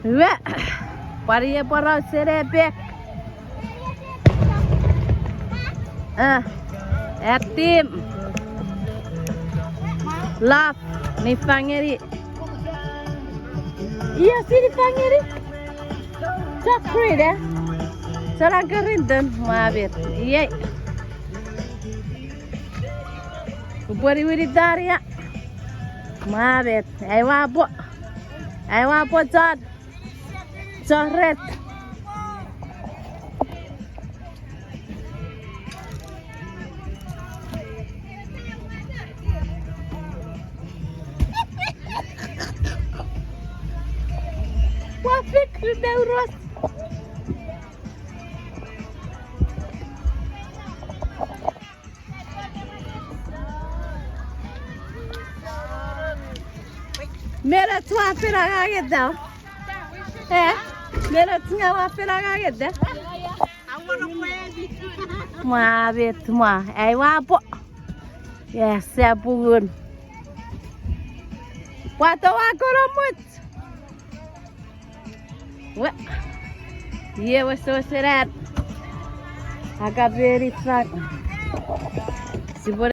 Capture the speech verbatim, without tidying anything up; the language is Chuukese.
Iwe, pwan ie pworaus seni pek. Ah, atim. Love, niffang ngeni. Io, si niffang ngeni. Chocolate, eh? Sonan Korinton, mwa met. Iei. Upwe niwinitania. Mwa met. Ai ua pwo. Ai ua pwo chon. Choret. Ua fik, ute uros. Menoch ua fen angangeta. Eh? Menoch nga ua fen angangeta. Mwa met mwa. Ai ua pwo. Yes, sia pungun. Pwato ua kono much. We, iei wesewesen an. Akapeni fang. Sipwe